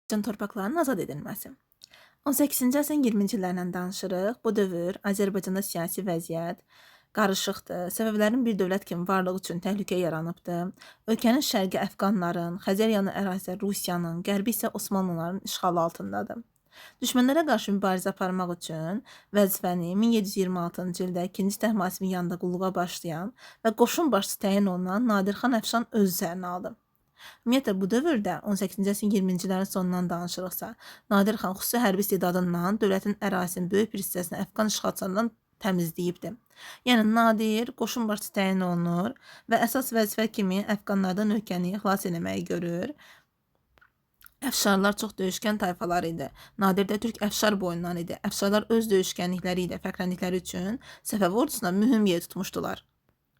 Torpaqlarının azad edilməsi. 18-ci əsrin 20-ci illərindən danışırıq. Bu dövr Azərbaycanda siyasi vəziyyət qarışıqdır. Səfəvilərin bir dövlət kimi varlığı üçün təhlükə yaranıbdı. Ölkənin şərqi əfqanların, Xəzəryanı ərazilər Rusiyanın, qərbi isə Osmanlıların işğalı altındadır. Düşmənlərə qarşı mübarizə aparmaq üçün vəzifəni 1726-cı ildə 2-ci Təhmasibin yanında qulluğa başlayan və qoşun başçısı təyin olunan Nadir xan Əfşan öz üzərinə aldı. Ümumiyyətlə bu dövrdə 18-ci əsrin 20-ci illərin sonundan danışırıqsa, Nadir xan xüsusi hərbi istedadından dövlətin ərazisinin böyük bir hissəsini əfqan işğalçılarından təmizləyibdi. Yəni Nadir qoşun başçısı təyin olunur və əsas vəzifə kimi əfqanlardan ölkəni xilas eləməyi görür. Əfşarlar çox döyüşkən tayfalar idi. Nadir də türk əfşar boyundan idi. Əfşarlar öz döyüşkənlikləri ilə fərqləndikləri üçün Səfəvi ordusunda mühüm yer tutmuşdular.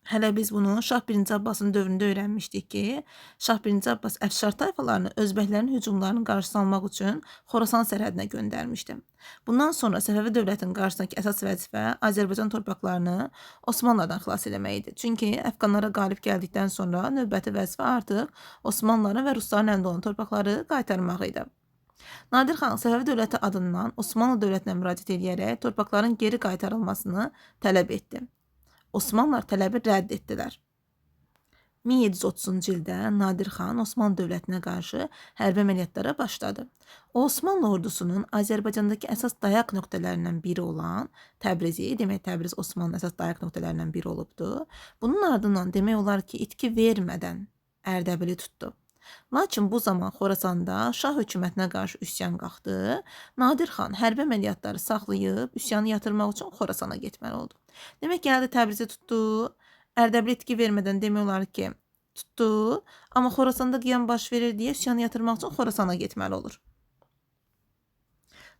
Hələ biz bunu Şah 1-ci Abbasın dövründə öyrənmişdik ki, Şah 1-ci Abbas əfşar tayfalarını özbəklərin hücumlarının qarşısını almaq üçün Xorasan sərhədinə göndərmişdi. Bundan sonra Səfəvi dövlətinin qarşısındakı əsas vəzifə Azərbaycan torpaqlarını Osmanlılardan xilas eləmək idi. Çünki əfqanlara qalib gəldikdən sonra növbəti vəzifə artıq Osmanlıların və Rusların əlində olan torpaqları qaytarmaq idi. Nadir xan Səfəvi dövləti adından Osmanlı dövlətinə müraciət edərək torpaqların geri qaytarılmasını tələb etdi. Osmanlılar tələbi rədd etdilər. 1730-cu ildə Nadir xan Osmanlı dövlətinə qarşı hərbi əməliyyatlara başladı. O, Osmanlı ordusunun Azərbaycandakı əsas dayaq nöqtələrindən biri olan Təbrizi, demək Təbriz Osmanlı əsas dayaq nöqtələrindən biri olubdu. Bunun ardından demək olar ki, itki vermədən Ərdəbili tutdu. Lakin bu zaman Xorasanda Şah hökumətinə qarşı üsyan qalxdı. Nadir xan hərbi əməliyyatları saxlayıb üsyanı yatırmaq üçün Xorasana getməli oldu. Demək gəldi Təbrizi tutdu. Ərdəbili itki vermədən demək olar ki, tutdu. Amma Xorasanda qiyam baş verir deyə üsyanı yatırmaq üçün Xorasana getməli olur.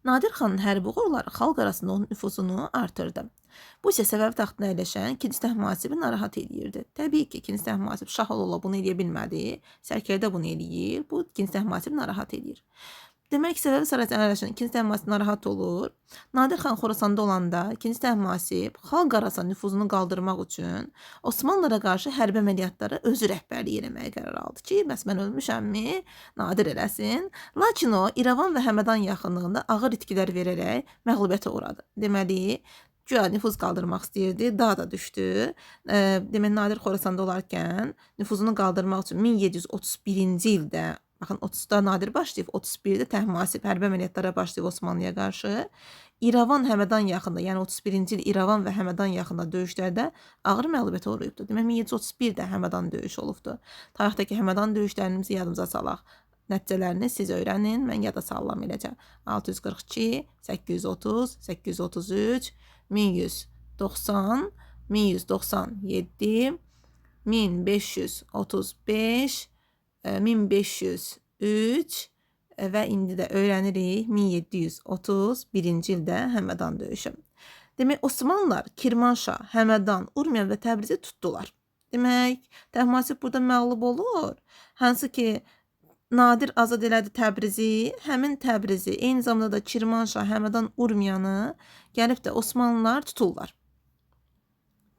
Nadir xanın hərbi uğurları xalq arasında onun nüfuzunu artırdı. Bu isə Səfəvi taxtına əyləşən 2-ci Təhmasibi narahat eləyirdi. Təbii ki, 2-ci Təhmasib şah ola bunu eləyə bilmədi. Sərkərdə bunu eləyir. Bu 2-ci Təhmasibi narahat eləyir. Demək ki, Səfəvi sarayına əyləşən 2-ci Təhmasib narahat olur. Nadir xan Xorasanda olanda 2-ci Təhmasib xalq arasında nüfuzunu qaldırmaq üçün Osmanlılara qarşı hərbi əməliyyatlara özü rəhbərlik eləməyə qərar aldı ki, bəs mən ölmüşəmmi? Nadir eləsin. Lakin o İrəvan və Həmədan yaxınlığında ağır itkilər verərək məğlubiyyətə uğradı. Deməli, güya nüfuz qaldırmaq istəyirdi, daha da düşdü. Demək Nadir Xorasanda olarkən nüfuzunu qaldırmaq üçün 1731-ci ildə, baxın 30-da Nadir başlayıb, 31-də Təhmasib hərbi əməliyyatlara başlayıb Osmanlıya qarşı. İrəvan Həmədan yaxında, yəni 31-ci il İrəvan və Həmədan yaxında döyüşlərdə ağır məğlubiyyətə uğrayıbdı. Demək 1731-də Həmədan döyüşü olubdu. Tarixdəki Həmədan döyüşlərimizi yadımıza salaq. Nəticələrini siz öyrənin, mən yada salıram eləcə. 642, 830, 833, 1190, 1197, 1535, 1503 və indi də öyrənirik 1731-ci ildə Həmədan döyüşü. Demək Osmanlılar Kirmanşah, Həmədan, Urmiya və Təbrizi tutdular. Demək Təhmasib burada məğlub olur. Hansı ki Nadir azad elədi Təbrizi, həmin Təbrizi, eyni zamanda da Kirmanşah, Həmədan, Urmiyanı gəlib də Osmanlılar tuturlar.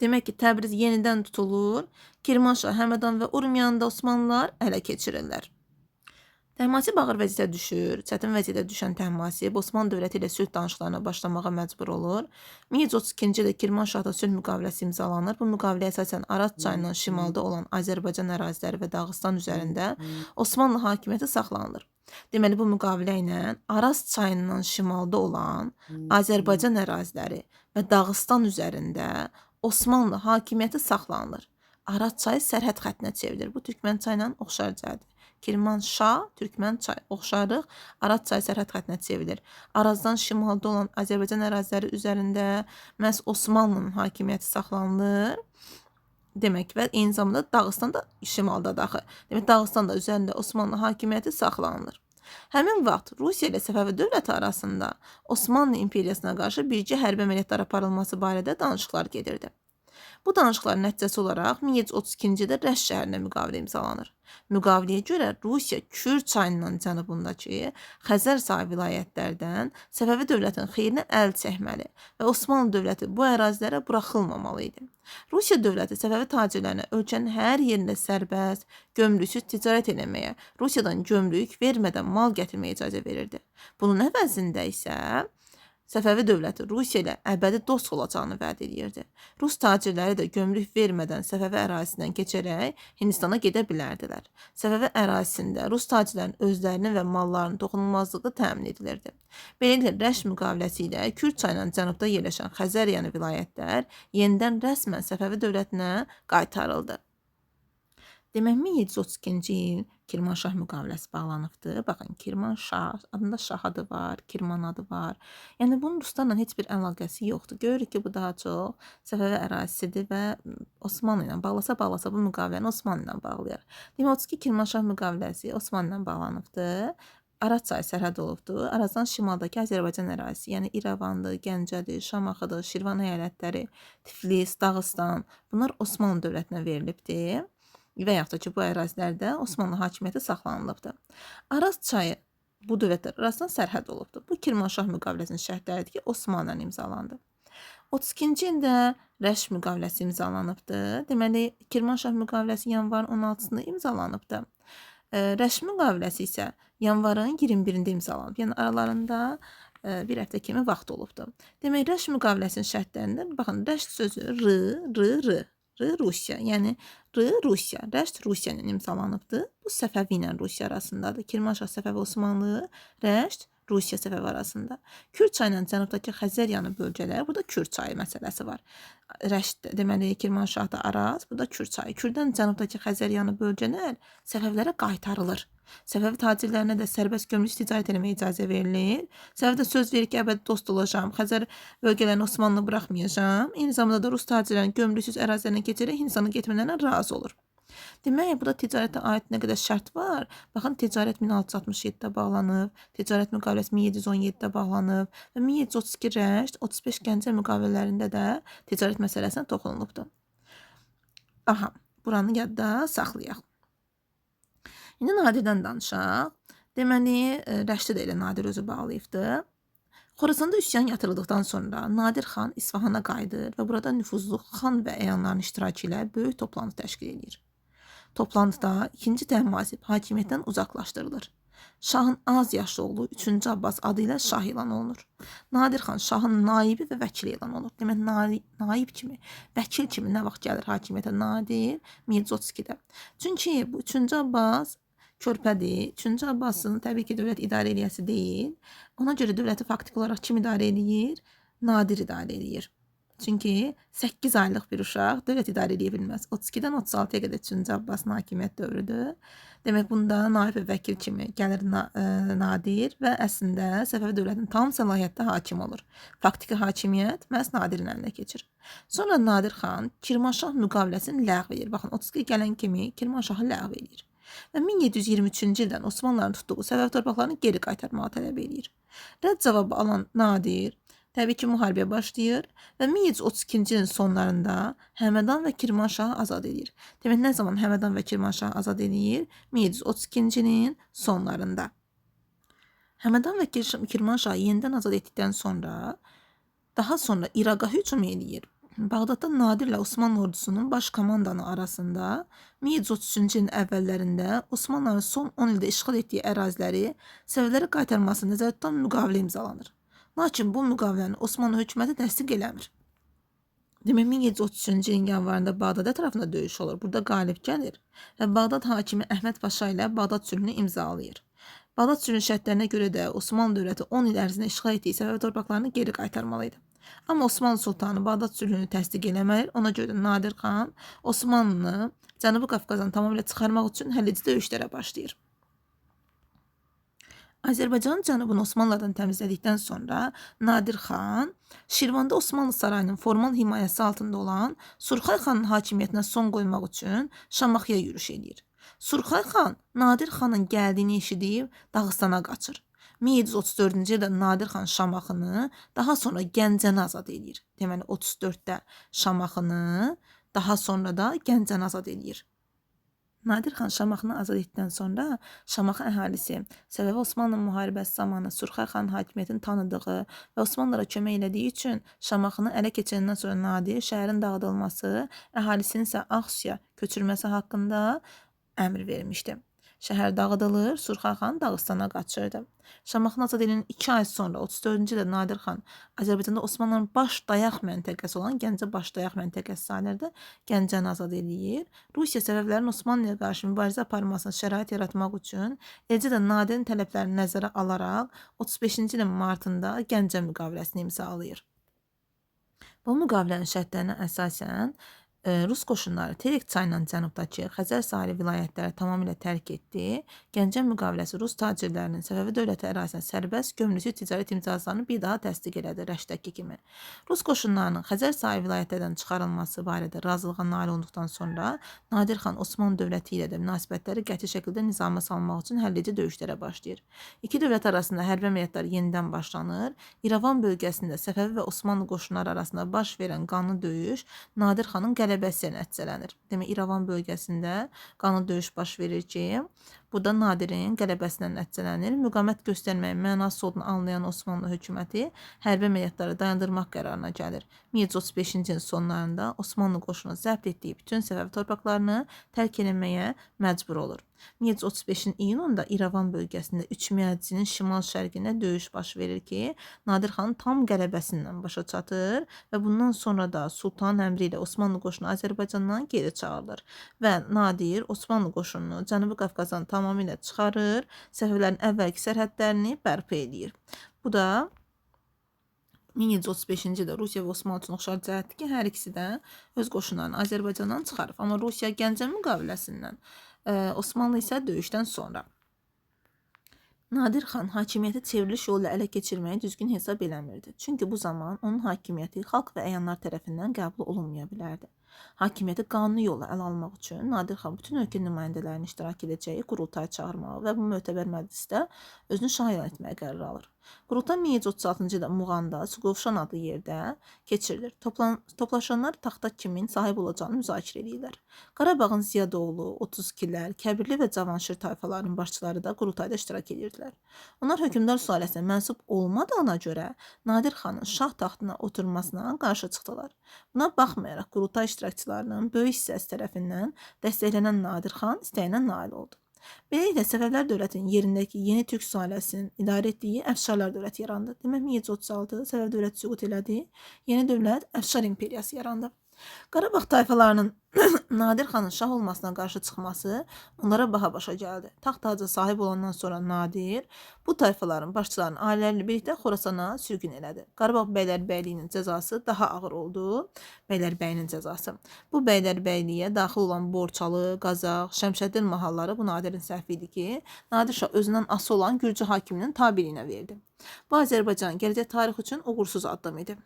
Demək ki, Təbriz yenidən tutulur. Kirmanşah, Həmədan və Urmiyanı da Osmanlılar ələ keçirirlər. Təhmasib ağır vəziyyətə düşür. Çətin vəziyyətə düşən Təhmasib Osmanlı dövləti ilə sülh danışıqlarına başlamağa məcbur olur. 1732-ci ildə Kirmanşahda sülh müqaviləsi imzalanır. Bu müqaviləyə əsasən Araz çayından şimalda olan Azərbaycan əraziləri və Dağıstan üzərində Osmanlı hakimiyyəti saxlanılır. Deməli, bu müqavilə ilə Araz çayından şimalda olan Azərbaycan əraziləri və Dağıstan üzərində Osmanlı hakimiyyəti saxlanılır. Araz çayı sərhəd xəttinə çevrilir. Bu Türkmən çayı ilə oxşar cəhətdir. Kirmanşah, Türkmən çayı oxşarlıq Araz çayı sərhəd xəttinə çevrilir. Arazdan şimalda olan Azərbaycan əraziləri üzərində məhz Osmanlının hakimiyyəti saxlanılır. Demək və eyni zamanda Dağıstan da şimaldadır axı. Demək Dağıstan da üzərində Osmanlı hakimiyyəti saxlanılır. Həmin vaxt Rusiya ilə Səfəvi dövləti arasında Osmanlı imperiyasına qarşı bircə hərbi əməliyyatlar aparılması barədə danışıqlar gedirdi. Bu danışıqların nəticəsi olaraq 1732-ci ildə Rəşt şəhərində müqavilə imzalanır. Müqaviləyə görə Rusiya Kür çayından cənubundakı Xəzər sahib vilayətlərdən Səfəvi dövlətinin xeyrinə əl çəkməli və Osmanlı dövləti bu ərazilərə buraxılmamalı idi. Rusiya dövləti Səfəvi tacirlərinə ölkənin hər yerində sərbəst, gömrüksüz ticarət eləməyə, Rusiyadan gömrük vermədən mal gətirməyə icazə verirdi. Bunun əvəzində isə Səfəvi dövləti Rusiya ilə əbədi dost olacağını vəd eləyirdi. Rus tacirləri də gömrük vermədən Səfəvi ərazisindən keçərək Hindistana gedə bilərdilər. Səfəvi ərazisində rus tacirlərinin özlərinin və mallarının toxunulmazlığı təmin edilirdi. Beləliklə, Rəşt müqaviləsi ilə Kür çayından cənubda yerləşən Xəzər yanı vilayətlər yenidən rəsmən Səfəvi dövlətinə qaytarıldı. Demək, 1732-ci il Kirmanşah müqaviləsi bağlanıbdır. Baxın, Kirmanşah adında şah adı var, Kirman adı var. Yəni bunun ruslarla heç bir əlaqəsi yoxdur. Görürük ki, bu daha çox Səfəvi ərazisidir və Osmanlı ilə bağlasa bu müqaviləni Osmanlı ilə bağlayar. Demək, 32 Kirmanşah müqaviləsi Osmanlı ilə bağlanıbdır. Araz çayı sərhəd olubdur. Arazdan şimaldakı Azərbaycan ərazisi, yəni İrəvandır, Gəncədir, Şamaxıdır, Şirvan əyalətləri, Tiflis, Dağıstan, bunlar Osmanlı dövlətinə verilibdir. Və yaxud da ki, bu ərazilərdə Osmanlı hakimiyyəti saxlanılıbdır. Araz çayı bu dövlətlər arasında sərhəd olubdur. Bu Kirmanşah müqaviləsinin şərtləridir ki, Osmanlı ilə imzalandı. 32-ci ildə Rəşt müqaviləsi imzalanıbdır. Deməli, Kirmanşah müqaviləsi yanvarın 16-sında imzalanıbdır. Rəşt müqaviləsi isə yanvarın 21-də imzalanıb. Yəni aralarında bir həftə kimi vaxt olubdur. Demək, Rəşt müqaviləsinin şərtlərində, baxın, Rəşt sözü R, R, R. R Rusiya, yəni R Rusiya, Rəşt Rusiya ilə imzalanıbdır. Bu Səfəvi ilə Rusiya arasındadır. Kirmanşah Səfəvi Osmanlı, Rəşt Rusiya Səfəvi arasında. Kür çayı ilə cənubdakı Xəzər yanı bölgələr, burada Kür çayı məsələsi var. Rəşt, deməli Kirmanşahda Araz, burada Kür çayı. Kürdən cənubdakı Xəzər yanı bölgələr Səfəvilərə qaytarılır. Səfəvi tacirlərinə də sərbəst gömrük ticarət eləməyə icazə verilir. Səfəvi də söz verir ki, əbədi dost olacağam, Xəzər bölgələrini Osmanlı buraxmayacağam. Eyni zamanda da rus tacirlərinin gömrüksüz ərazilərinə keçərək Hindistana getmələrinə razı olur. Demək, burada ticarətə aid nə qədər şərt var? Baxın, ticarət 1667-də bağlanıb, ticarət müqaviləsi 1717-də bağlanıb və 1732 Rəşt, 35 Gəncə müqavilələrində də ticarət məsələsinə toxunulubdur. Aha, buranı yadda saxlayaq. İndi Nadirdən danışaq. Deməli, Rəşdi də elə Nadir özü bağlayıbdır. Xorasanda üsyan yatırıldıqdan sonra Nadir xan İsfahana qayıdır və burada nüfuzlu xan və əyanların iştirakı ilə böyük toplantı təşkil edir. Toplantıda 2-ci Təhmasib hakimiyyətdən uzaqlaşdırılır. Şahın az yaşlı oğlu 3-cü Abbas adı ilə şah elan olunur. Nadir xan şahın naibi və vəkili elan olunur. Demək, naib kimi, vəkil kimi nə vaxt gəlir hakimiyyətə Nadir? 1732-də. Çünki bu 3-cü Abbas körpədir. 3-cü Abbasın təbii ki, dövlət idarə eləyəsi deyil. Ona görə dövləti faktiki olaraq kim idarə eləyir? Nadir idarə eləyir. Çünki 8 aylıq bir uşaq dövlət idarə eləyə bilməz. 32-dən 36-ya qədər 3-cü Abbasın hakimiyyət dövrüdür. Demək, bunda naib və vəkil kimi gəlir Nadir və əslində Səfəvi dövlətinin tam səlahiyyətdə hakim olur. Faktiki hakimiyyət məhz Nadirin əlinə keçir. Sonra Nadir xan Kirmanşah müqaviləsini ləğv edir. Baxın, 32 gələn kimi Kirmanşahı ləğv edir. Və 1723-cü ildən Osmanlıların tutduğu Səfəvi torpaqlarını geri qaytarmağı tələb eləyir. Rədd cavabı alan Nadir təbii ki, müharibəyə başlayır və 1732-ci ilin sonlarında Həmədan və Kirmanşahı azad edir. Demək, nə zaman Həmədan və Kirmanşahı azad edir? 1732-ci ilin sonlarında. Həmədan və Kirmanşahı yenidən azad etdikdən sonra, daha sonra İraqa hücum eləyir. Bağdadda Nadirlə Osmanlı ordusunun baş komandanı arasında 1733-cü ilin əvvəllərində Osmanlıların son 10 ildə işğal etdiyi əraziləri Səfəvilərə qaytarmasını nəzərdə tutan müqavilə imzalanır. Lakin bu müqaviləni Osmanlı hökuməti təsdiq eləmir. Demək, 1733-cü ilin yanvarında Bağdad ətrafında döyüş olur. Burada qalib gəlir və Bağdad hakimi Əhməd Paşa ilə Bağdad sülhünü imzalayır. Bağdad sülhünün şərtlərinə görə də Osmanlı dövləti 10 il ərzində işğal etdiyi Səfəvi torpaqlarını geri qaytarmalı idi. Amma Osmanlı sultanı Bağdad sülhünü təsdiq eləmir. Ona görə də Nadir xan Osmanlını Cənubi Qafqazdan tamamilə çıxarmaq üçün həlledici döyüşlərə başlayır. Azərbaycanın cənubunu Osmanlılardan təmizlədikdən sonra Nadir xan Şirvanda Osmanlı sarayının formal himayəsi altında olan Surxay xanın hakimiyyətinə son qoymaq üçün Şamaxıya yürüş eləyir. Surxay xan Nadir xanın gəldiyini eşidib Dağıstana qaçır. 1734-cü ildə Nadir xan Şamaxını, daha sonra Gəncəni azad eləyir. Deməli 34-də Şamaxını, daha sonra da Gəncəni azad eləyir. Nadir xan Şamaxını azad etdikdən sonra Şamaxı əhalisi Səfəvi Osmanlı müharibəsi zamanı Surxay xanın hakimiyyətini tanıdığı və Osmanlılara kömək elədiyi üçün Şamaxını ələ keçirəndən sonra Nadir şəhərin dağıdılması, əhalisinin isə Ağsuya köçürməsi haqqında əmr vermişdi. Şəhər dağıdılır, Surxay xan Dağıstana qaçırdı. Şamaxını azad edilən 2 ay sonra 34-cü ildə Nadir xan Azərbaycanda Osmanlıların baş dayaq məntəqəsi olan Gəncə baş dayaq məntəqəsi sayılırdı. Gəncəni azad eləyir. Rusiya Səfəvilərin Osmanlıya qarşı mübarizə aparmasına şərait yaratmaq üçün, eləcə də Nadirin tələblərini nəzərə alaraq 35-ci ilin martında Gəncə müqaviləsini imzalayır. Bu müqavilənin şərtlərinə əsasən Rus qoşunları Terek çayından cənubdakı Xəzər sahili vilayətləri tamamilə tərk etdi. Gəncə müqaviləsi Rus tacirlərinin Səfəvi dövləti ərazisində sərbəst gömrükçü ticarət imtiyazlarını bir daha təsdiq elədi Rəşdəki kimi. Rus qoşunlarının Xəzər sahili vilayətlərdən çıxarılması barədə razılığa nail olduqdan sonra Nadir xan Osmanlı dövləti ilə də münasibətləri qəti şəkildə nizama salmaq üçün həlledici döyüşlərə başlayır. İki dövlət arasında hərbi əməliyyatlar yenidən başlanır. İrəvan bölgəsində Səfəvi və Osmanlı qoşunları arasında baş verən qanlı döyüş Nadir xanın qələbəsi ilə nəticələnir. Demək, İrəvan bölgəsində qanlı döyüş baş verir ki, bu da Nadirin qələbəsinə nəticələnir. Müqavimət göstərməyin mənasız olduğunu anlayan Osmanlı hökuməti hərbi əməliyyatları dayandırmaq qərarına gəlir. 1735-ci ilin sonlarında Osmanlı qoşunu zəbt etdiyi bütün Səfəvi torpaqlarını tərk eləməyə məcbur olur. 1735-in iyununda İrəvan bölgəsində Üçmiyəcinin şimal-şərqində döyüş baş verir ki, Nadir xanın tam qələbəsindən başa çatır və bundan sonra da sultanın əmri ilə Osmanlı qoşunu Azərbaycandan geri çağırılır və Nadir Osmanlı qoşununu Cənubi Qafqazdan tamamilə çıxarır, Səfəvilərin əvvəlki sərhədlərini bərpa eləyir. Bu da 1735-ci ildə Rusiya və Osmanlı üçün oxşar cəhətdir ki, hər ikisi də öz qoşunlarını Azərbaycandan çıxarıb. Amma Rusiya Gəncə müqaviləsindən, Osmanlı isə döyüşdən sonra. Nadir xan hakimiyyəti çevriliş yolu ilə ələ keçirməyi düzgün hesab eləmirdi. Çünki bu zaman onun hakimiyyəti xalq və əyanlar tərəfindən qəbul olunmaya bilərdi. Hakimiyyəti qanuni yolla ələ almaq üçün Nadir xan bütün ölkə nümayəndələrinin iştirak edəcəyi qurultay çağırmağı və bu mötəbər məclisdə özünü şah elan etməyə qərar alır. Qurultay 1736-cı ildə Muğanda, Suqovuşan adlı yerdə keçirilir. Toplaşanlar taxta kimin sahib olacağını müzakirə edirlər. Qarabağın Ziyadoğlu, 32-lər, Kəbirli və Cavanşir tayfalarının başçıları da qurultayda iştirak edirdilər. Onlar hökmdar sülaləsinə mənsup olmadığına görə Nadir xanın şah taxtına oturmasına qarşı çıxdılar. Buna baxmayaraq qurultay iştirakçılarının böyük hissəsi tərəfindən dəstəklənən Nadir xan istəyinə nail oldu. Beləliklə Səfəvilər dövlətinin yerindəki yeni türk sülaləsinin idarə etdiyi Əfşarlar dövləti yarandı. Demək 1736 Səfəvi dövləti süqut elədi. Yeni dövlət Əfşar imperiyası yarandı. Qarabağ tayfalarının Nadir xanın şah olmasına qarşı çıxması onlara baha başa gəldi. Taxt taca sahib olandan sonra Nadir bu tayfaların başçılarının ailələri ilə birlikdə Xorasana sürgün elədi. Qarabağ bəylərbəyliyinin cəzası daha ağır oldu. Bəylərbəyinin cəzası. Bu bəylərbəyliyə daxil olan Borçalı, Qazax, Şəmşəddin mahalları bu Nadirin səhvi idi ki, Nadir şah özündən ası olan Gürcü hakiminin tabeliyinə verdi. Bu Azərbaycan gələcək tarix üçün uğursuz addım idi.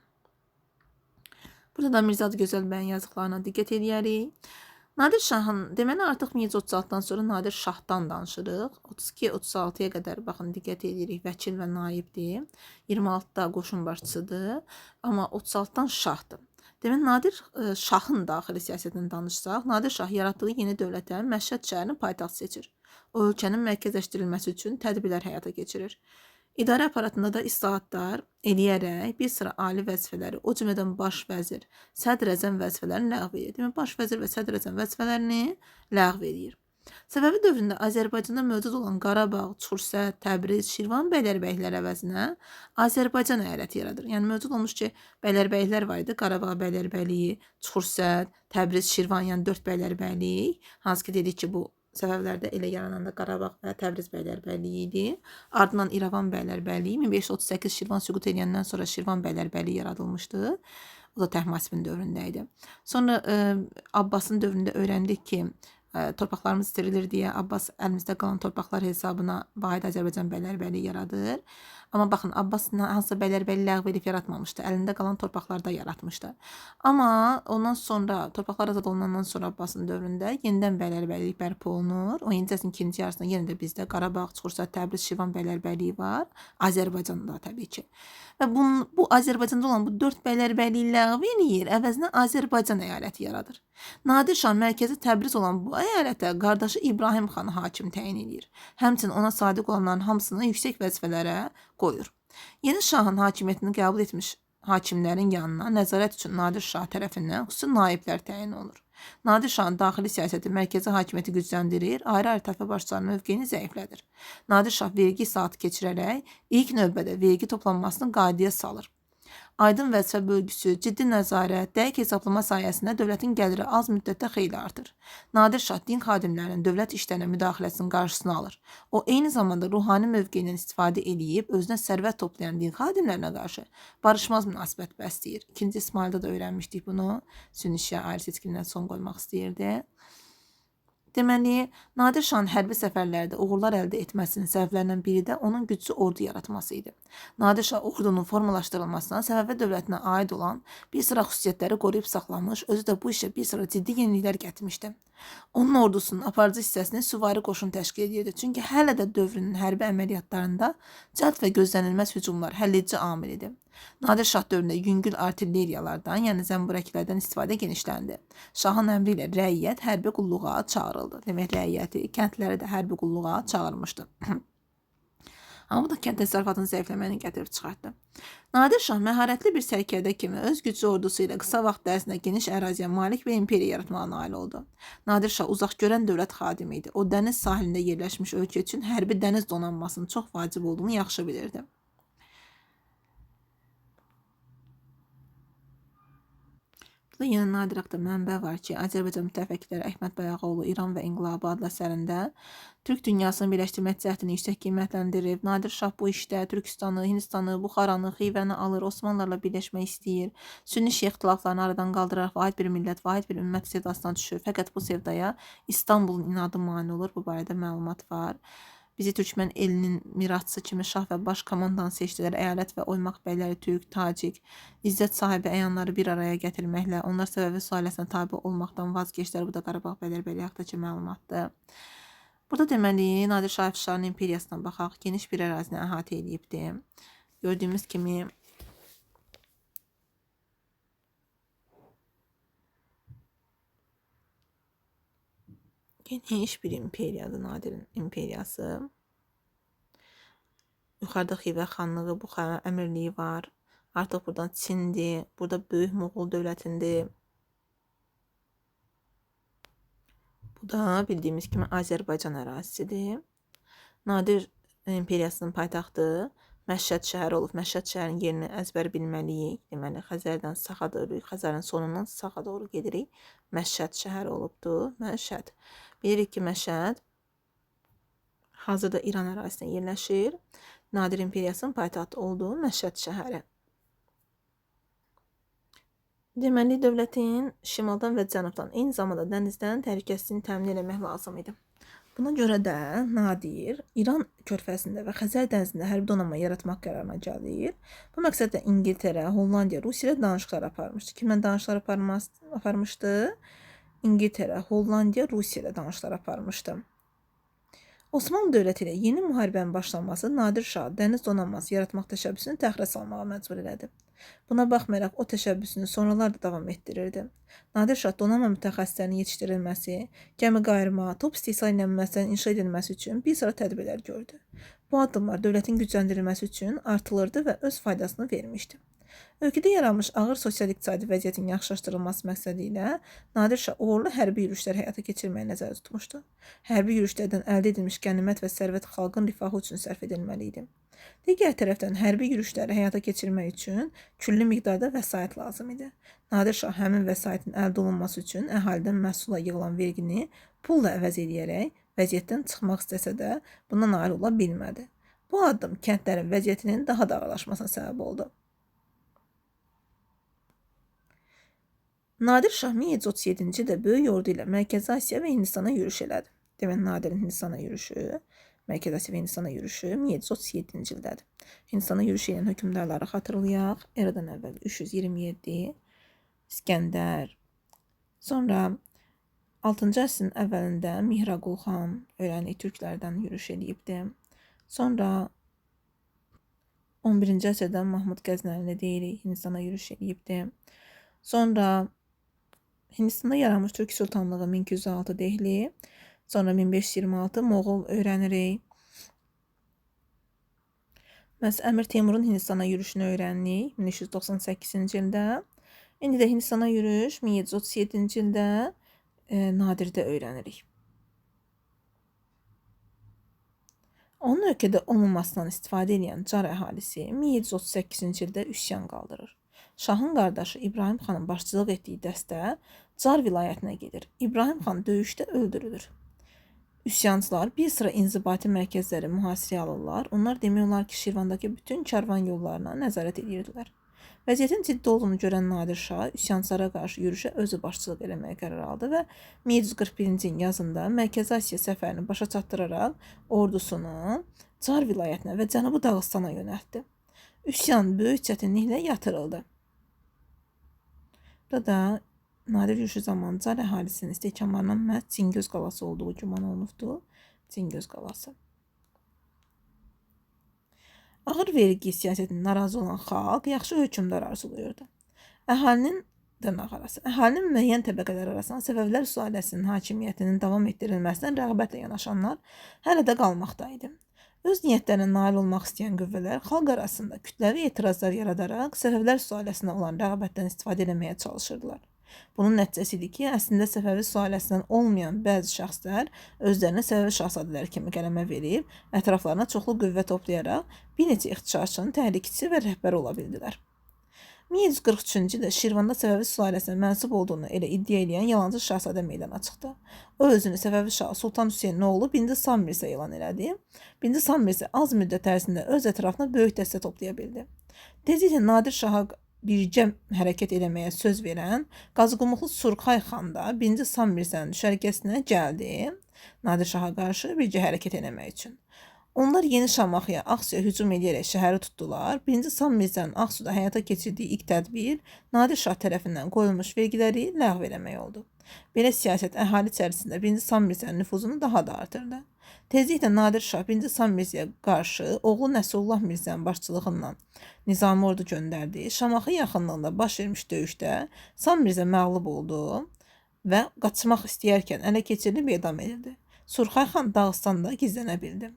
Burada da Mirzə Adıgözəl bəyin yazdıqlarına diqqət eləyərik. Nadir Şahın, deməli artıq 1736-dan sonra Nadir Şahdan danışırıq. 32-36-ya qədər baxın diqqət edirik, vəkil və naibdir. 26-da qoşun başçısıdır, amma 36-dan şahdır. Deməli Nadir Şahın daxili siyasətindən danışsaq, Nadir Şah yaratdığı yeni dövlətə Məşhəd şəhərini paytaxt seçir. O ölkənin mərkəzləşdirilməsi üçün tədbirlər həyata keçirir. İdarə aparatında da islahatlar eləyərək bir sıra ali vəzifələri, o cümlədən baş vəzir, sədr-əzəm vəzifələrini ləğv edir. Demək, baş vəzir və sədr-əzəm vəzifələrini ləğv edir. Səfəvi dövründə Azərbaycanda mövcud olan Qarabağ, Çursət, Təbriz, Şirvan bəylərbəylikləri əvəzinə Azərbaycan əyaləti yaradır. Yəni mövcud olmuş ki, bəylərbəyliklər var idi. Qarabağ bəylərbəyliyi, Çursət, Təbriz, Şirvan, yəni 4 bəylərbəylik. Hansı ki dedik ki, bu Səfəvilərdə elə yarananda Qarabağ və Təbriz bəylərbəyliyi idi. Ardından İrəvan bəylərbəyliyi 1538 Şirvan süqut edəndən sonra Şirvan bəylərbəyliyi yaradılmışdı. O da Təhmasibin dövründə idi. Sonra Abbasın dövründə öyrəndik ki, Torpaqlarımız itirilir deyə Abbas əlimizdə qalan torpaqlar hesabına Vahid Azərbaycan bəylərbəyliyi yaradır. Amma baxın, Abbas hansısa bəylərbəyi ləğv edib yaratmamışdı. Əlində qalan torpaqlarda yaratmışdı. Amma ondan sonra, torpaqlar azad olunandan sonra Abbasın dövründə yenidən bəylərbəylik bərpa olunur. 17-ci əsrin ikinci yarısında yenə də bizdə Qarabağ, Çuxursa, Təbriz, Şirvan bəylərbəyliyi var. Azərbaycanda təbii ki. Və bu Azərbaycanda olan bu 4 bəylərbəyliyi ləğv eləyir, əvəzinə Azərbaycan əyaləti yaradır. Nadir Şah mərkəzi Təbriz olan bu əyalətə qardaşı İbrahim xanı hakim təyin eləyir. Həmçinin ona sadiq olanların hamısını yüksək vəzifələrə qoyur. Yeni şahın hakimiyyətini qəbul etmiş hakimlərin yanına nəzarət üçün Nadir Şah tərəfindən xüsusi naiblər təyin olunur. Nadir Şahın daxili siyasəti mərkəzi hakimiyyəti gücləndirir, ayrı-ayrı tayfa başçılarının mövqeyini zəiflədir. Nadir Şah vergi islahatı keçirərək ilk növbədə vergi toplanmasını qaydaya salır. Aydın vəzifə bölgüsü, ciddi nəzarət, dəqiq hesablama sayəsində dövlətin gəliri az müddətdə xeyli artır. Nadir Şah din xadimlərinin dövlət işlərinə müdaxiləsinin qarşısını alır. O, eyni zamanda ruhani mövqeyindən istifadə eləyib, özünə sərvət toplayan din xadimlərinə qarşı barışmaz münasibət bəsləyir. İkinci İsmayılda da öyrənmişdik bunu. Sünni şiə ayrı seçkilinə son qoymaq istəyirdi. Deməli, Nadir Şahın hərbi səfərlərdə uğurlar əldə etməsinin səbəblərindən biri də onun güclü ordu yaratması idi. Nadir Şah ordunun formalaşdırılmasına Səfəvi dövlətinə aid olan bir sıra xüsusiyyətləri qoruyub saxlamış, özü də bu işə bir sıra ciddi yeniliklər gətirmişdi. Onun ordusunun aparıcı hissəsini süvari qoşun təşkil edirdi. Çünki hələ də dövrünün hərbi əməliyyatlarında cəld və gözlənilməz hücumlar həlledici amil idi. Nadir Şah dövründə yüngül artilleriyalardan, yəni zəmburəklərdən istifadə genişləndi. Şahın əmri ilə rəiyyət hərbi qulluğa çağırıldı. Demək, rəiyyəti, kəndləri də hərbi qulluğa çağırmışdı. Amma bu da kənd təsərrüfatının zəifləməyini gətirib çıxartdı. Nadir Şah məharətli bir sərkərdə kimi öz güclü ordusu ilə qısa vaxt ərzində geniş əraziyə malik bir imperiya yaratmağa nail oldu. Nadir Şah uzaq görən dövlət xadimi idi. O, dəniz sahilində yerləşmiş ölkə üçün hərbi dəniz donanmasının çox vacib olduğunu yaxşı bilirdi. Burada yenə Nadir haqda mənbə var ki, Azərbaycan müttəfiqləri Əhməd Bayağoğlu İran və İnqilabı adlı əsərində Türk dünyasını birləşdirmək cəhdini yüksək qiymətləndirib. Nadir Şah bu işdə Türkistanı, Hindistanı, Buxaranı, Xivəni alır, Osmanlılarla birləşmək istəyir. Sünni şiə ixtilaflarını aradan qaldıraraq vahid bir millət, vahid bir ümmət sevdasına düşür. Fəqət bu sevdaya İstanbulun inadı mane olur. Bu barədə məlumat var. Bizi Türkmən elinin mirasçısı kimi şah və baş komandanı seçdilər. Əyalət və oymaq bəyləri türk, tacik, izzət sahibi əyanları bir araya gətirməklə onlar Səfəvi sülaləsinə tabe olmaqdan vazgeçdilər. Bu da Qarabağ bəylərbəyi haqqdakı məlumatdır. Burada deməli, Nadir Şah Əfşarın imperiyasına baxaq. Geniş bir ərazini əhatə eləyibdi. Gördüyümüz kimi geniş bir imperiyadır Nadirin imperiyası. Yuxarıda Xivə xanlığı, Buxara əmirliyi var. Artıq buradan Çindir, burada Böyük Moğol dövlətindir. Bu da bildiyimiz kimi Azərbaycan ərazisidir. Nadir imperiyasının paytaxtı Məşhəd şəhəri olub. Məşhəd şəhərinin yerini əzbər bilməliyik. Deməli, Xəzərdən sağa doğru, Xəzərin sonundan sağa doğru gedirik. Məşhəd şəhəri olubdur. Məşhəd. Bilirik ki, Məşhəd hazırda İran ərazisində yerləşir. Nadir imperiyasının paytaxtı olduğu Məşhəd şəhəri. Deməli, dövlətin şimaldan və cənubdan, eyni zamanda dənizdən təhlükəsizliyini təmin eləmək lazım idi. Buna görə də Nadir İran körfəzində və Xəzər dənizində hərbi donanma yaratmaq qərarına gəlir. Bu məqsədlə İngiltərə, Hollandiya, Rusiya ilə danışıqlar aparmışdı. Kimlə danışıqlar aparmışdı? İngiltərə, Hollandiya, Rusiya ilə danışıqlar aparmışdı. Osmanlı dövləti ilə yeni müharibənin başlanması Nadir Şah dəniz donanması yaratmaq təşəbbüsünü təxirə salmağa məcbur elədi. Buna baxmayaraq o təşəbbüsünü sonralar da davam etdirirdi. Nadir Şah donanma mütəxəssislərinin yetişdirilməsi, gəmi qayırma, top istehsal edilməsinin inşa edilməsi üçün bir sıra tədbirlər gördü. Bu addımlar dövlətin gücləndirilməsi üçün artılırdı və öz faydasını vermişdi. Ölkədə yaranmış ağır sosial-iqtisadi vəziyyətin yaxşılaşdırılması məqsədi ilə Nadir Şah uğurlu hərbi yürüşlər həyata keçirməyi nəzərdə tutmuşdu. Hərbi yürüşlərdən əldə edilmiş qənimət və sərvət xalqın rifahı üçün sərf edilməli idi. Digər tərəfdən hərbi yürüşləri həyata keçirmək üçün küllü miqdarda vəsait lazım idi. Nadir Şah həmin vəsaitin əldə olunması üçün əhalidən məhsulla yığılan vergini pulla əvəz edərək vəziyyətdən çıxmaq istəsə də buna nail ola bilmədi. Bu addım kəndlərin vəziyyətinin daha da ağırlaşmasına səbəb oldu. Nadir Şah 1737-ci ildə böyük ordu ilə Mərkəzi Asiya və Hindistana yürüş elədi. Demək, Nadirin Hindistana yürüşü, Mərkəzi Asiya və Hindistana yürüşü 1737-ci ildədir. Hindistana yürüş edən hökmdarları xatırlayaq. Eradan əvvəl 327 İskəndər. Sonra 6-cı əsrin əvvəlində Mihraqul xan öyrəndik, türklərdən yürüş eləyibdi. Sonra 11-ci əsrdə Mahmud Qəznəlini deyirik, Hindistana yürüş eləyibdi. Sonra Hindistanda yaranmış Türk Sultanlığı 1206 Dehli, sonra 1526 Moğol öyrənirik. Məhz Əmir Teymurun Hindistana yürüşünü öyrəndik 1398-ci ildə. İndi də Hindistana yürüş 1737-ci ildə Nadirdə öyrənirik. Onun ölkədə olmamasından istifadə edən Car əhalisi 1738-ci ildə üsyan qaldırır. Şahın qardaşı İbrahim xanın başçılıq etdiyi dəstə Car vilayətinə gedir. İbrahim xan döyüşdə öldürülür. Üsyançılar bir sıra inzibati mərkəzləri mühasirəyə alırlar. Onlar demək olar ki, Şirvandakı bütün karvan yollarına nəzarət edirdilər. Vəziyyətin ciddi olduğunu görən Nadir Şah üsyançılara qarşı yürüşə özü başçılıq eləməyə qərar aldı və 1741-ci ilin yazında Mərkəzi Asiya səfərini başa çatdıraraq ordusunu Car vilayətinə və Cənubi Dağıstana yönəltdi. Üsyan böyük çətinliklə yatırıldı. Burada da Nadir yürüşü zamanı Car əhalisinin istehkamlarından məhz Cingöz qalası olduğu güman olunubdur. Cingöz qalası. Ağır vergi siyasətindən narazı olan xalq yaxşı hökmdar arzulayırdı. Əhalinin dırnaq arası, əhalinin müəyyən təbəqələri arasında Səfəvilər sülaləsinin hakimiyyətinin davam etdirilməsinə rəğbətlə yanaşanlar hələ də qalmaqda idi. Öz niyyətlərinə nail olmaq istəyən qüvvələr xalq arasında kütləvi etirazlar yaradaraq Səfəvilər sülaləsinə olan rəğbətdən istifadə eləməyə çalışırdılar. Bunun nəticəsi idi ki, əslində Səfəvi sülaləsindən olmayan bəzi şəxslər özlərinə Səfəvi şahzadələri kimi qələmə verib, ətraflarına çoxlu qüvvə toplayaraq bir neçə ixtişaşçının təhrikçisi və rəhbəri ola bildilər. 1743-cü ildə Şirvanda Səfəvi sülaləsinə mənsub olduğunu elə iddia edən yalancı şahzadə meydana çıxdı. O özünü Səfəvi şahı Sultan Hüseynin oğlu 1-ci Sam Mirza elan elədi. 1-ci Sam Mirza az müddət ərzində öz ətrafına böyük dəstə toplaya bildi. Tezliklə Nadir Şaha bircə hərəkət eləməyə söz verən Qazıqumuxlu Surxay xan da 1-ci Sam Mirzənin düşərgəsinə gəldi. Nadir Şaha qarşı bircə hərəkət eləmək üçün. Onlar Yeni Şamaxıya, Ağsuya hücum edərək şəhəri tutdular. 1-ci Sam Mirzənin Ağsuda həyata keçirdiyi ilk tədbir Nadir Şah tərəfindən qoyulmuş vergiləri ləğv eləmək oldu. Belə siyasət əhali içərisində 1-ci Sam Mirzənin nüfuzunu daha da artırdı. Tezliklə Nadir Şah 1-ci Sam Mirzəyə qarşı oğlu Nəsrullah Mirzənin başçılığından nizami ordu göndərdi. Şamaxı yaxınlığında baş vermiş döyüşdə Sam Mirzə məğlub oldu və qaçmaq istəyərkən ələ keçirilib edam edildi. Surxay xan Dağıstanda gizlənə bildi.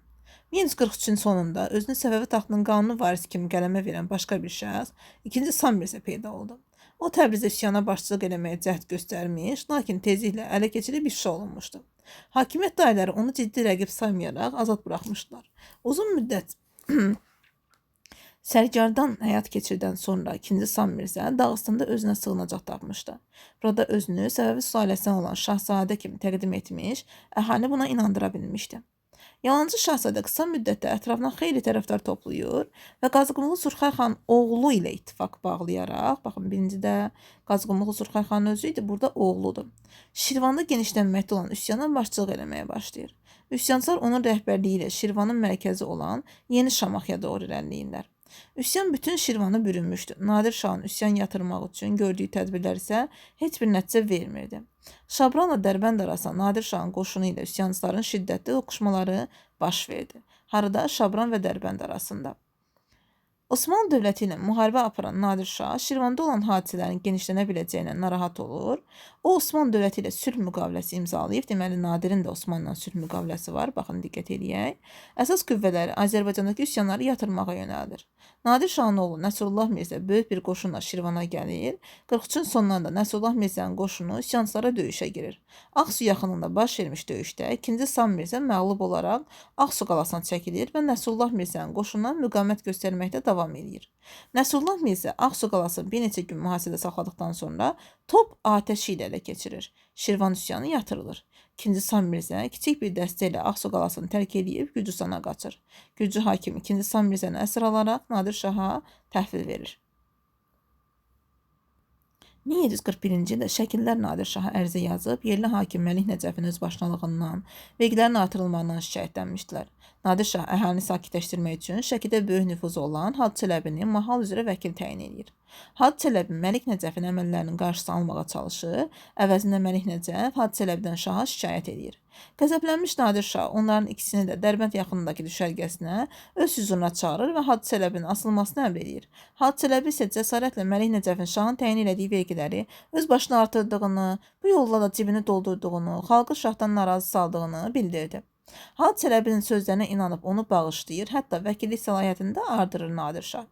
1743-cün sonunda özünü Səfəvi taxtının qanuni varisi kimi qələmə verən başqa bir şəxs, 2-ci Sam Mirzə peyda oldu. O Təbrizdə üsyana başçılıq eləməyə cəhd göstərmiş, lakin tezliklə ələ keçirilib ifşa olunmuşdu. Hakimiyyət dairələri onu ciddi rəqib saymayaraq azad buraxmışdılar. Uzun müddət sərgardan həyat keçirdən sonra 2-ci Sam Mirzə Dağıstanda özünə sığınacaq tapmışdı. Burada özünü Səfəvi sülaləsindən olan şahzadə kimi təqdim etmiş, əhali buna inandıra bilmişdi. Yalancı şahzadə qısa müddətdə ətrafına xeyli tərəfdar toplayır və Qazıqumlu Surxay xan oğlu ilə ittifaq bağlayaraq, baxın birincidə Qazıqumlu Surxay xanın özü idi, burada oğludur. Şirvanda genişlənməkdə olan üsyana başçılıq eləməyə başlayır. Üsyançılar onun rəhbərliyi ilə Şirvanın mərkəzi olan Yeni Şamaxıya doğru irəliləyirlər. Üsyan bütün Şirvanı bürünmüşdü. Nadir Şahın üsyan yatırmaq üçün gördüyü tədbirlər isə heç bir nəticə vermirdi. Şabranla Dərbənd arasında Nadir Şahın qoşunu ilə üsyançıların şiddətli toqquşmaları baş verdi. Harada? Şabran və Dərbənd arasında. Osmanlı dövləti ilə müharibə aparan Nadir Şah Şirvanda olan hadisələrin genişlənə biləcəyinə narahat olur. O Osmanlı dövləti ilə sülh müqaviləsi imzalayıb. Deməli Nadirin də Osmanlıla sülh müqaviləsi var. Baxın diqqət eləyək. Əsas qüvvələri Azərbaycandakı üsyanları yatırmağa yönəldir. Nadir Şahın oğlu Nəsrullah Mirzə böyük bir qoşunla Şirvana gəlir. 43-ün sonunda Nəsrullah Mirzənin qoşunu üsyançılara döyüşə girir. Ağsu yaxınlığında baş vermiş döyüşdə 2-ci Sam Mirzə məğlub olaraq Ağsu qalasına çəkilir və Nəsrullah Mirzənin qoşununa müqavimət göstərməkdə davam eləyir. Nəsrullah Mirzə Ağsu qalasını bir neçə gün mühasirədə saxladıqdan sonra top atəşi ilə ələ keçirir. Şirvan üsyanı yatırılır. 2-ci Sam Mirzə kiçik bir dəstə ilə Ağsu qalasını tərk eləyib Gürcüstana qaçır. Gürcü hakimi 2-ci Sam Mirzəni əsir alaraq Nadir Şaha təhvil verir. 1741-ci ildə Şəkillər Nadir Şaha ərizə yazıb, yerli hakim Məlik Nəcəfin özbaşınalığından, vergilərin artırılmağından şikayətlənmişdilər. Nadir Şah əhalini sakitləşdirmək üçün Şəkidə böyük nüfuzu olan Hacı Çələbini mahal üzrə vəkil təyin eləyir. Hacı Çələbi Məlik Nəcəfin əməllərinin qarşısını almağa çalışır, əvəzində Məlik Nəcəf Hacı Çələbidən şaha şikayət eləyir. Qəzəblənmiş Nadir Şah onların ikisini də Dərbənd yaxınındakı düşərgəsinə öz hüzuruna çağırır və Hacı Çələbinin asılmasını əmr eləyir. Hacı Çələbi isə cəsarətlə Məlik Nəcəfin şahın təyin elədiyi vergiləri öz başına artırdığını, bu yolla da cibini doldurduğunu, xalqı şahdan narazı saldığını bildirdi. Hacı Çələbinin sözlərinə inanıb onu bağışlayır, hətta vəkillik səlahiyyətini də artırır Nadir Şah.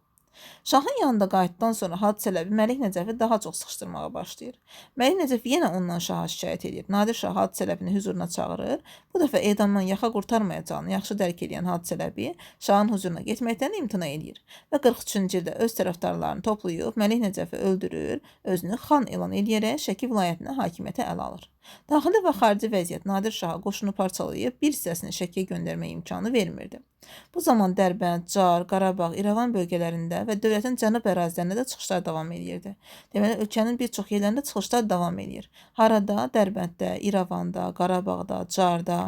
Şahın yanında qayıtdıqdan sonra Hacı Çələbi Məlik Nəcəfi daha çox sıxışdırmağa başlayır. Məlik Nəcəf yenə ondan şaha şikayət edir. Nadir Şah Hacı Çələbini hüzuruna çağırır. Bu dəfə edamdan yaxa qurtarmayacağını yaxşı dərk edən Hacı Çələbi şahın hüzuruna getməkdən imtina edir və 43-cü ildə öz tərəfdarlarını toplayıb Məlik Nəcəfi öldürür, özünü xan elan eləyərək Şəki vilayətində hakimiyyəti ələ alır. Daxili və xarici vəziyyət Nadir Şaha qoşunu parçalayıb bir hissəsini Şəkiyə göndərmək imkanı vermirdi. Bu zaman Dərbənd, Car, Qarabağ, İrəvan bölgələrində və dövlətin cənub ərazilərində də çıxışlar davam eləyirdi. Deməli, ölkənin bir çox yerlərində çıxışlar davam eləyir. Harada? Dərbənddə, İrəvanda, Qarabağda, Carda.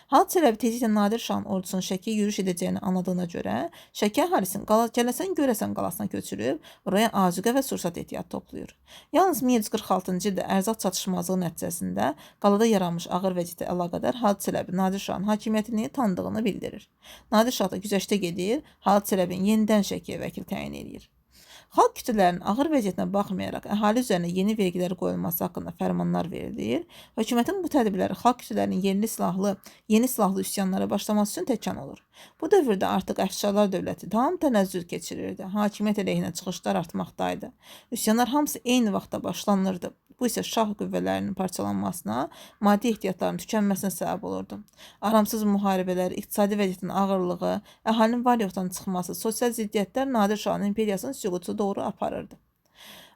Hacı Çələbi tezliklə Nadir Şahın ordusunun Şəkiyə yürüş edəcəyini anladığına görə Şəki əhalisini Gələsən Görəsən qalasına köçürüb, oraya azuqə və sursat ehtiyat toplayır. Yalnız 1746-cı ildə ərzaq çatışmazlığı nəticəsində qalada yaranmış ağır vəziyyətə əlaqədar Hacı Çələbi Nadir Şahın hakimiyyətini tanıdığını bildirir. Nadir Şah da güzəştə gedir, Hacı Çələbini yenidən Şəkiyə vəkil təyin eləyir. Xalq kütlələrinin ağır vəziyyətinə baxmayaraq əhali üzərinə yeni vergilər qoyulması haqqında fərmanlar verilir. Hökumətin bu tədbirləri xalq kütlələrinin yeni silahlı üsyanlara başlaması üçün təkan olur. Bu dövrdə artıq Əfşarlar dövləti tam tənəzzül keçirirdi. Hakimiyyət əleyhinə çıxışlar artmaqdaydı. Üsyanlar hamısı eyni vaxtda başlanırdı. Bu isə şah qüvvələrinin parçalanmasına, maddi ehtiyatların tükənməsinə səbəb olurdu. Aramsız müharibələr, iqtisadi vəziyyətin ağırlığı, əhalinin var-yoxdan çıxması, sosial ziddiyyətlər Nadir Şahın imperiyasını süquta doğru aparırdı.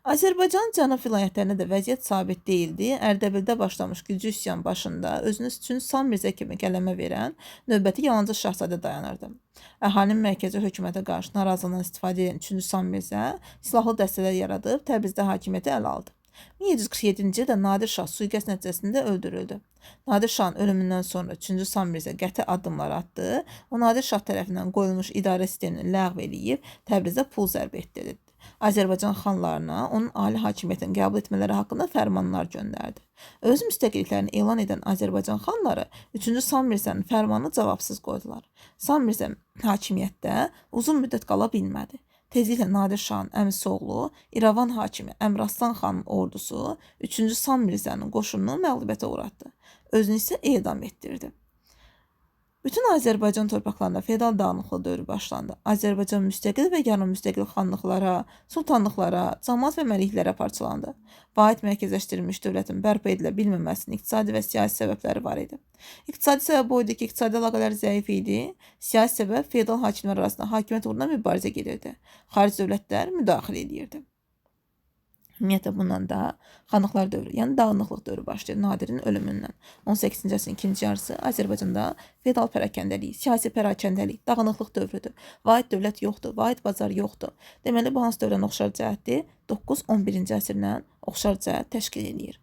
Azərbaycanın cənub vilayətlərində də vəziyyət sabit deyildi. Ərdəbildə başlamış güclü üsyan başında özünü üçün Sam Mirzə kimi qələmə verən növbəti yalancı şahzadə dayanırdı. Əhalinin mərkəzi hökumətə qarşı narazılığından istifadə edən 3-cü Sam Mirzə silahlı dəstələr yaradıb Təbrizdə hakimiyyəti ələ aldı. 1747-ci ildə Nadir Şah sui-qəsd nəticəsində öldürüldü. Nadir Şahın ölümündən sonra 3-cü Sam Mirzə qəti addımlar atdı. O Nadir Şah tərəfindən qoyulmuş idarə sistemini ləğv eləyib Təbrizə pul zərb etdirdi. Azərbaycan xanlarına onun ali hakimiyyətini qəbul etmələri haqqında fərmanlar göndərdi. Öz müstəqilliklərini elan edən Azərbaycan xanları 3-cü Sam Mirzənin fərmanını cavabsız qoydular. Sam Mirzə hakimiyyətdə uzun müddət qala bilmədi. Tezliklə Nadir Şahın əmisi oğlu İrəvan hakimi Əmraslan xanın ordusu 3-cü Sam Mirzənin qoşununu məğlubiyyətə uğratdı. Özünü isə edam etdirdi. Bütün Azərbaycan torpaqlarında feodal dağınıqlığı dövrü başlandı. Azərbaycan müstəqil və yarım müstəqil xanlıqlara, sultanlıqlara, camaat və məliklərə parçalandı. Vahid mərkəzləşdirilmiş dövlətin bərpa edilə bilməməsinin iqtisadi və siyasi səbəbləri var idi. İqtisadi səbəb o idi ki, iqtisadi əlaqələr zəif idi. Siyasi səbəb feodal hakimlər arasında hakimiyyət uğruna mübarizə gedirdi. Xarici dövlətlər müdaxilə edirdi. Ümumiyyətlə bundan da xanlıqlar dövrü, yəni dağınıqlıq dövrü başlayır Nadirin ölümündən. 18-ci əsrin ikinci yarısı Azərbaycanda feodal pərakəndəlik, siyasi pərakəndəlik, dağınıqlıq dövrüdür. Vahid dövlət yoxdur, vahid bazar yoxdur. Deməli bu hansı dövrdən oxşar cəhətdir? 9-11-ci əsrlə oxşar cəhət təşkil eləyir.